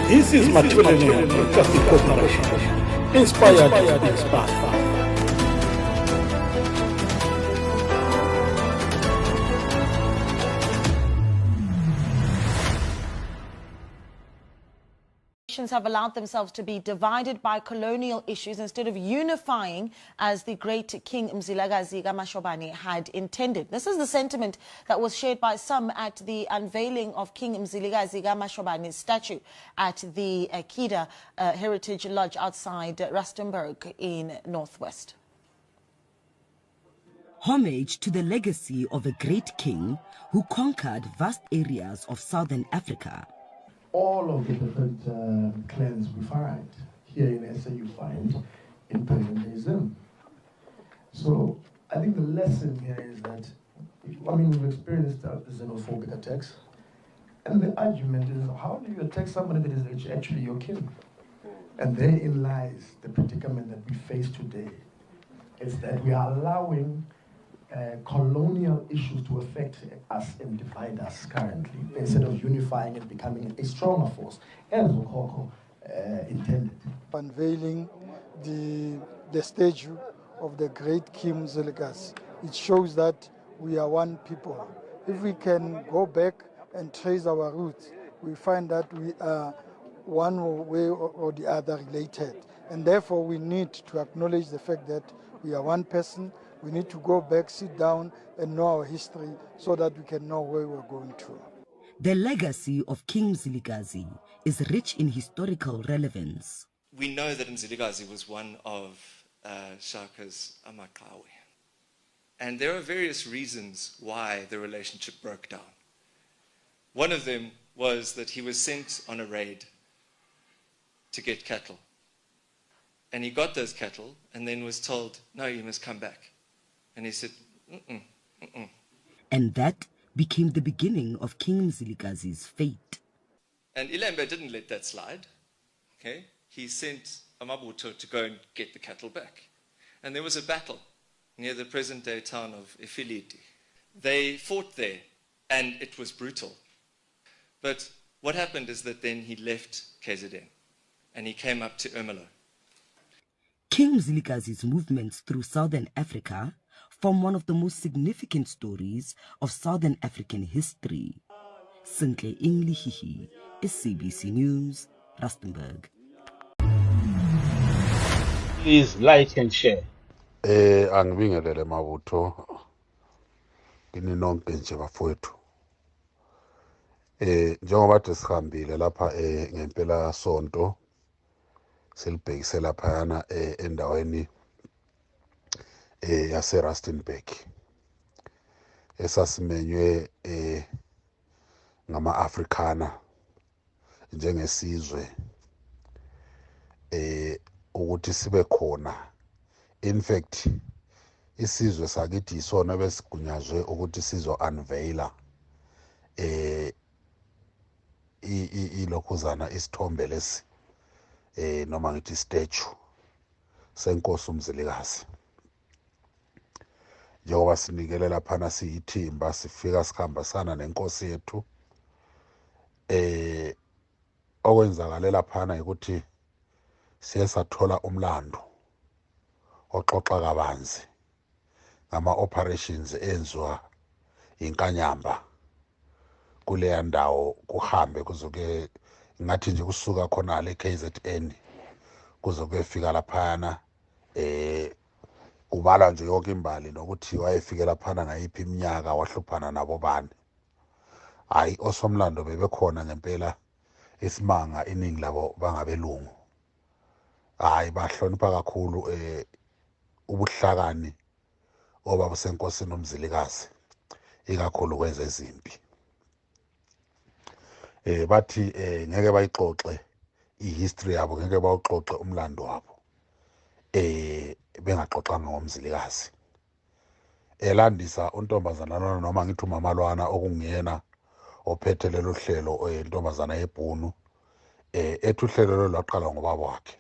This is Matabele-Boer Broadcasting Corporation. Inspired to inspire. Have allowed themselves to be divided by colonial issues instead of unifying as the great King Mzilikazi had intended. This is the sentiment that was shared by some at the unveiling of King Mzilikazi's statue at the Akida Heritage Lodge outside Rustenburg in Northwest. Homage to the legacy of a great king who conquered vast areas of southern Africa. All of the different clans we find here in SA, you find in present-day Zim. So I think the lesson here is that, I mean, we've experienced xenophobic attacks, and the argument is, how do you attack somebody that is actually your kin? And therein lies the predicament that we face today. It's that we are allowing colonial issues to affect us and divide us currently, instead of unifying and becoming a stronger force, as Okoko intended. Unveiling the statue of the great King Mzilikazi, it shows that we are one people. If we can go back and trace our roots, we find that we are one way or the other related. And therefore we need to acknowledge the fact that we are one person. We need to go back, sit down, and know our history so that we can know where we're going to. The legacy of King Mzilikazi is rich in historical relevance. We know that Mzilikazi was one of Shaka's Mkhahlwa. And there are various reasons why the relationship broke down. One of them was that he was sent on a raid to get cattle. And he got those cattle and then was told, no, you must come back. And he said, And that became the beginning of King Mzilikazi's fate. And Ilembe didn't let that slide. Okay? He sent Amabuto to go and get the cattle back. And there was a battle near the present-day town of Ifiliti. They fought there, and it was brutal. But what happened is that then he left KZN, and he came up to Ermelo. King Mzilikazi's movements through southern Africa form one of the most significant stories of Southern African history. Sintle Inglihihi, SABC News, Rustenburg. Please like and share. Angibingelele mabutho kini nonke nje bafowethu. Njengoba sihambile lapha ngempela sonto silibhekise laphayana endaweni yase Rustenburg esasimenywe ngama-Afrikaner njengesizwe ukuthi sibe khona. In fact isizwe sakithi isona besigunyazwe ukuthi sizo unveila ilokhuzana isithombe lesi noma ngithi statue senkosi uMzilikazi. Njengoba sinikele laphana siyithimba sifika sikhambasana nenkosi yethu, okwenzakale laphana ukuthi siye sathola umlando oxoxa kabanzi ngama-operations enziwa inkanyamba kuleya ndawo, kuhambe kuzoke ngathi nje kusuka khona le KZN kuzoke fika laphana kubala nje yonke imbali nokuthi wayefike laphana ngayiphi iminyaka wahluphana nabo bani. Hayi osomlando bebekhona ngempela isimanga iningi labo bangabelungu. Hayi bahlonipha kakhulu ubuhlakani obabusenkosini uMzilikazi ikakhulu kwenze izimpi. Bathi ngeke bayixoxe ihistory yabo, ngeke bawuxoxe umlando wabo bengaxoxanga ngoMzilikazi. Elandisa untombazana lona noma ngithi umamalwana okungiyena ophethe lelo hlelo intombazana yebhunu ethi uhlelo lo lwaqala ngobaba wakhe.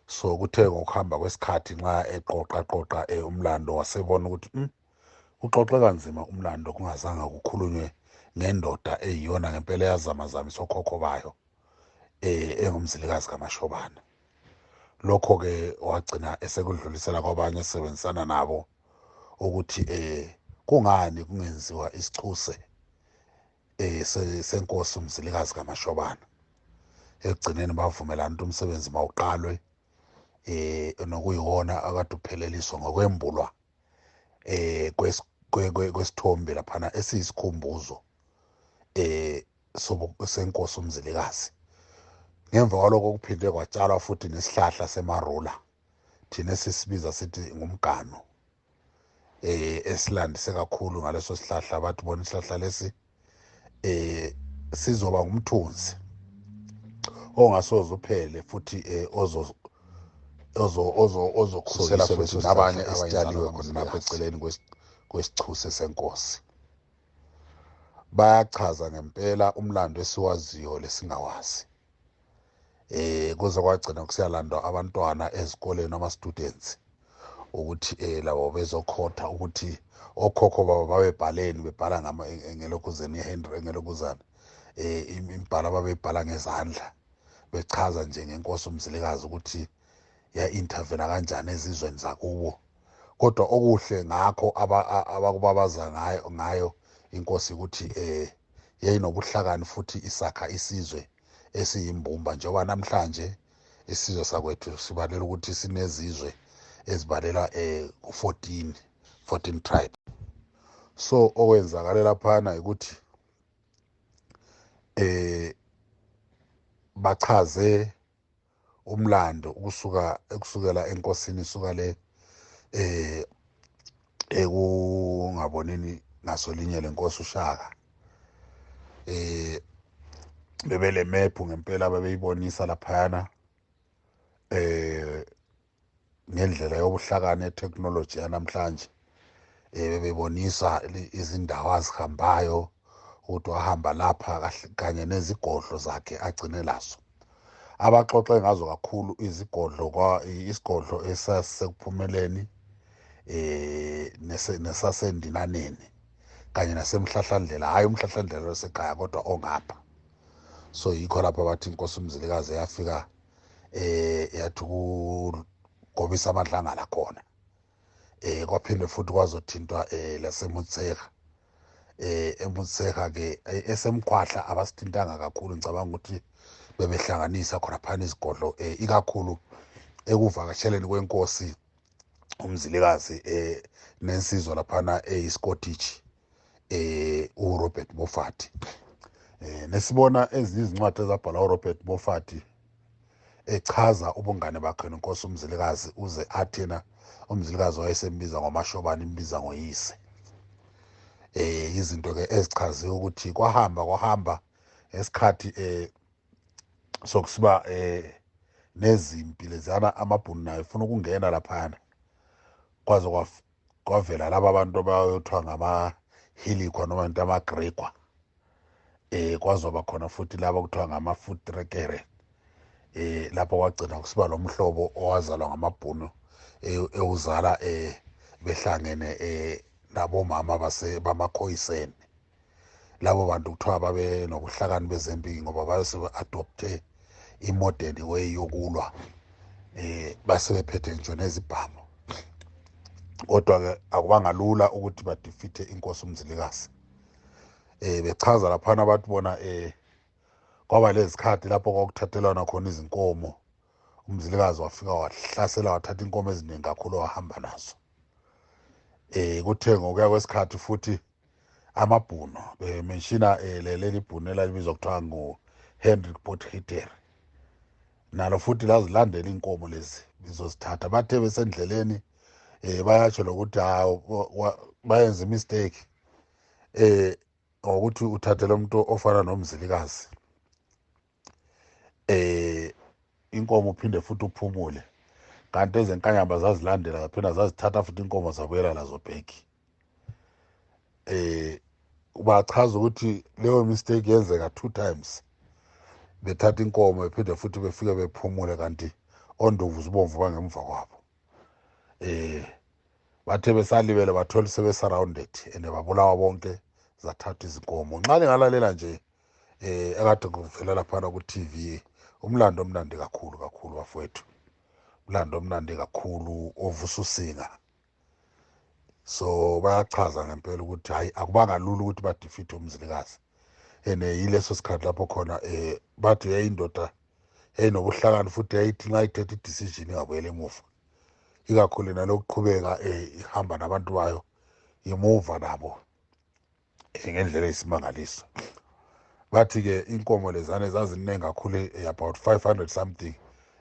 So kuthe ngokuhamba kwesikhathi nxa eqoqa umlando wasebona ukuthi uxoxe kanzima umlando kungazange kukhulunywe ngendoda eyiyona ngempela yazamazamisa okhokho bayo engumzilikazi kaMashobane. Lokho ke wagcina esekudlulisela kwabanye esebenzisana nabo ukuthi kungani kungenziwa isichuse senkosi uMzilikazi kaMashobane. Ekugcineni bavumelana ukuthi umsebenzi mawuqalwe nokuyiwona akade upheleliswa ngokwembulwa kwesithombe laphana esiyisikhumbuzo senkosi uMzilikazi. Ngemva kwalokho kuphinde kwatshalwa futhi nesihlahla semarula, thina sisibiza sithi ngumgano, esilandise kakhulu ngaleso sihlahla. Bathi bona isihlahla lesi sizoba ngumthunzi ongasoze uphele futhi ozokhusela futhi nabanye esitshaliwe khona lapha eceleni kwesichuse senkosi. Bayachaza ngempela umlando esiwaziyo lesingawazi. Kuze kwagcina kusiyalandwa abantwana ezikoleni, ama-students, ukuthi labo bezokhotha ukuthi okhokho babo babebhaleni, bebhala ngelokuzeni iHenry engelokuzana, imibhalo babeyibhala ngezandla, bechaza nje ngenkosi uMzilikazi ukuthi ya-intervene kanjani ezizweni zakubo. Kodwa okuhle ngakho abakubabaza ngayo inkosi ukuthi yayinobuhlakani futhi isakha isizwe esiyimbumba, njengoba namhlanje isizwe sakwethu sibalela ukuthi sinezizwe ezibalela ku-14 tribe. So okwenzakale laphana ukuthi bachaze umlando ukusukela enkosini isuka le ekungabonini ngasolinye lenkosi uShaka. Bebele map ngempela bebeyibonisa laphana ngendlela yobuhlakani etechnology yanamhlanje. Bebebonisa izindawo azihambayo ukuthi wahamba lapha kanye nezigodlo zakhe agcine lazo. Abaxoxe ngazo kakhulu isigodlo esasekuphumeleni nesasendinaneni kanye nasemhlahlandlela, hayi umhlahlandlela wesekhaya kodwa ongapha. So yikho lapha bathi inkosi uMzilikazi yafika yathi ukugobisa amadlangala khona. Kwaphinde futhi kwazothintwa laseMutseka. eMutseka ke esemkhwahla abasithintanga kakhulu, ngicabanga ukuthi bebehlanganisa khona phana izigodlo ikakhulu ekuvakasheleni kwenkosi uMzilikazi nensizwa laphana eyiScottish uRobert Moffat. Nesibona ezinye izincwadi ezabhalwa uRobert Moffat echaza ubungane bakhe nenkosi uMzilikazi, uze athena uMzilikazi wayesembiza ngoMashobane, imbiza ngoyise. Izinto ke ezichaziwe ukuthi kwahamba esikhathi sokusiba nezimpi lezana amabhunu nayo ufuna ukungena laphana, kwaze kwavela laba abantu abayothiwa ngama-Helikwa noma into amagrekwa. Kwazoba khona futhi laba kuthiwa ngama-Futrekere. Lapho kwagcina kusiba lo mhlobo owazalwa ngamabhunu ewuzala behlangene nabomama bamakhoyiseni. Labo bantu kuthiwa babe nobuhlakani bezempilo ngoba base-adopte imodern way yokulwa, basebephethe nje nezibhamu. Kodwa-ke akubanga lula ukuthi badefeate inkosi uMzilikazi. Bechaza laphana abantu bona kwaba lezikhathi lapho kwakuthathelwana khona izinkomo. uMzilikazi wafika wahlasela, wathatha inkomo eziningi kakhulu wahamba nazo. Kuthe ngokuya kwesikhathi futhi amabhunu bemenshina leli bhunu elalibizwa kuthiwa nguHenry Potgieter, nalo futhi lazilandela inkomo lezi bizozithatha. Bathe besendleleni bayatsho lokuthi bayenza imistake ngokuthi uthathele umuntu ofana noMzilikazi inkomo uphinde futhi uphumule, kanti ezenkanyamba zazilandela zaphinda zazithatha futhi inkomo zabuyela lazo bheki. Bachaza ukuthi leyo mistake yenzeka 2 times. Bethatha inkomo bephinde futhi befike bephumule, kanti ondovu zibomvu bangemva kwabo. Bathe besalibele bathola sebesurrounded and babulawa bonke, zathatha izinkomo. Nxa lingalalela nje ekade kuvela laphana ku-TV umlando omnandi kakhulu bafowethu, umlando omnandi kakhulu ovusa usinga. So bayachaza ngempela ukuthi hayi akubanga lula ukuthi badefeat uMzilikazi, yileso sikhathi lapho khona bathi yayindoda nobuhlakani futhi yayithi nxa ithethe i-decision ingabuyela emuva, ikakhulu nalokuqhubeka ihamba nabantu bayo imuva nabo ngendlela eyisimangaliso. Bathi-ke inkomo lezane zaziningi kakhulu, about 500 something.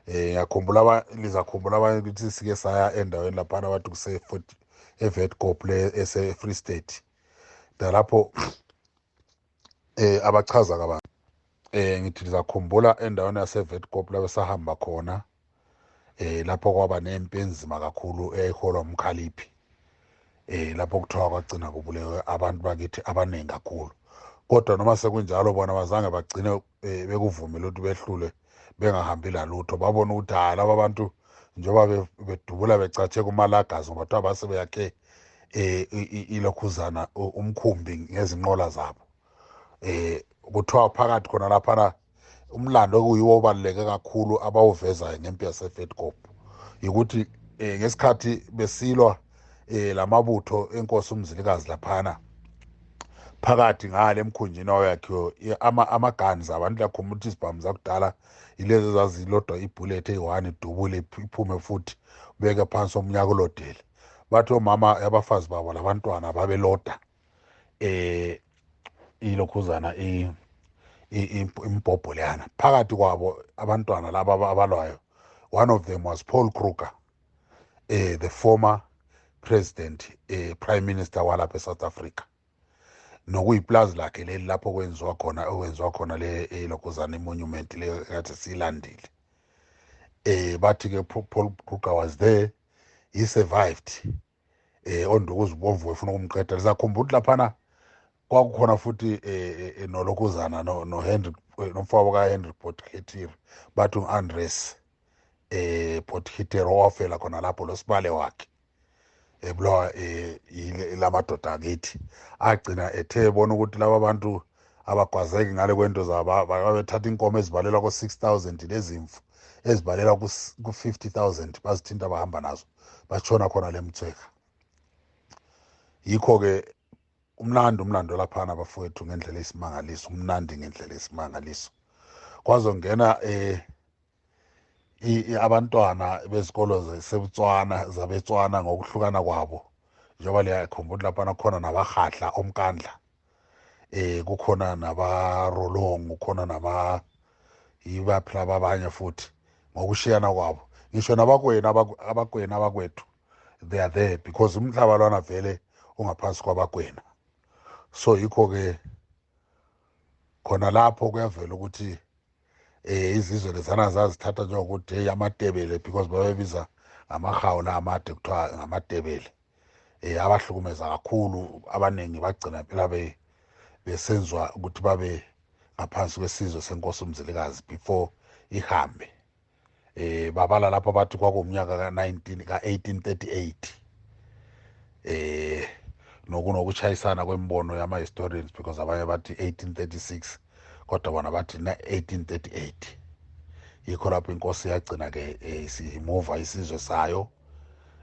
Lizakhumbula abanye ukuthi sike saya endaweni laphana bathi kuse-Witbank ese-Free State. Lapho abachaza kabanzi ngithi lizakhumbula endaweni yase-Witbank lapho sahamba khona lapho kwaba nempi enzima kakhulu eholwa Mkhaliphi, lapho kuthiwa kwagcina kubulewe abantu bakithi abaningi kakhulu. Kodwa noma sekunjalo bona bazange bagcine bekuvumile ukuthi behlule bengahambi lalutho. Babona ukuthi laba bantu njengoba bedubula becatshe kumalagazi ngoba kuthiwa base beyakhe ilokhuzana umkhumbi ngezinqola zabo. Kuthiwa phakathi khona laphana umlando okuyiwo obaluleke kakhulu abawuvezayo ngempi yase-Witbank yikuthi ngesikhathi besilwa lamabutho enkosi uMzilikazi laphana phakathi ngale emkhunjini wayakhiwe ama-guns abantu lakhumbula ukuthi izibhamu zakudala yilezi ezazilodwa ibullet eyi-1 idubule iphume futhi ubeke phansi omnyaka ulodele. Bathi omama abafazi babo labantwana babeloda ilokhuzana imbhobho leyana. Phakathi kwabo abantwana laba abalwayo, one of them was Paul Kruger, the former president, prime minister walapha eSouth Africa. Nokuyiplazi lakhe leli lapho okwenziwa khona le lokhuzana imonument le kade siyilandile. Bathi-ke Paul Kruger was there, he survived. Ondukuzibomvu efuna ukumqeda. Lizakhumbula ukuthi laphana kwakukhona futhi nolokhuzana no-Henry, nomfowabo kaHenry Potgieter, bathi u-Andres Potgieter owafela khona lapho losibale wakhe ebulawa ilamadoda akithi. Agcina ethe bona ukuthi laba bantu abagwazeki ngale kwento zabo babethatha inkomo ezibalela ku-6,000 lezimvu ezibalela ku-50,000 bazithinta bahamba nazo batshona khona lemtheka. Yikho-ke umlando laphana bafowethu ngendlela esimangaliso, umnandi ngendlela esimangaliso. Kwazongena abantwana bezikolo zabetswana ngokuhlukana kwabo, njengoba liyakhumbula laphana khona nabaHahlwa omkandla, kukhona nabarolong, kukhona yibaphi laba abanye futhi ngokushiyana kwabo. Ngisho abagwena abakwethu, they are there because umhlaba lwana vele ungaphansi kwabagwena. So yikho-ke khona lapho kuyavela ukuthi izizwe lezana zazithatha njengokuthi amatebele because babebiza ngamahawula amade kuthiwa ngamatebele. Abahlukumeza kakhulu abaningi bagcina phela besenzwa ukuthi babe ngaphansi kwesizwe senkosi uMzilikazi before ihambe. Babala lapho bathi kwakuwumnyaka ka-1838. Nokuchayisana kwembono yama-historians because abanye bathi 1836 kodwa bona bathi 1838. Yikho lapho inkosi yagcina-ke simuva isizwe sayo,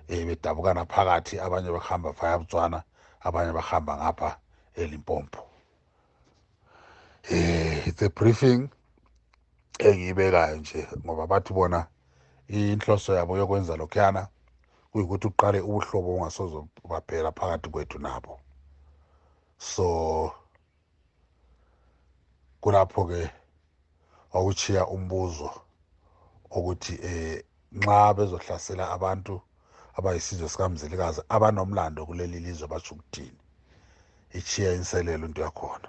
bedabukana phakathi, abanye bahamba via Botswana, abanye bahamba ngapha eLimpopo. It's a briefing engiyibekayo nje ngoba bathi bona inhloso yabo yokwenza lokhuyana kuyikuthi uqale ubuhlobo ungasoze baphela phakathi kwethu nabo. So kulapho-ke okuchiya umbuzo ukuthi nxa bezohlasela abantu abayisizwe sikaMzilikazi abanomlando kuleli lizwe batsho ukuthini. Ichiya inselelo into yakhona.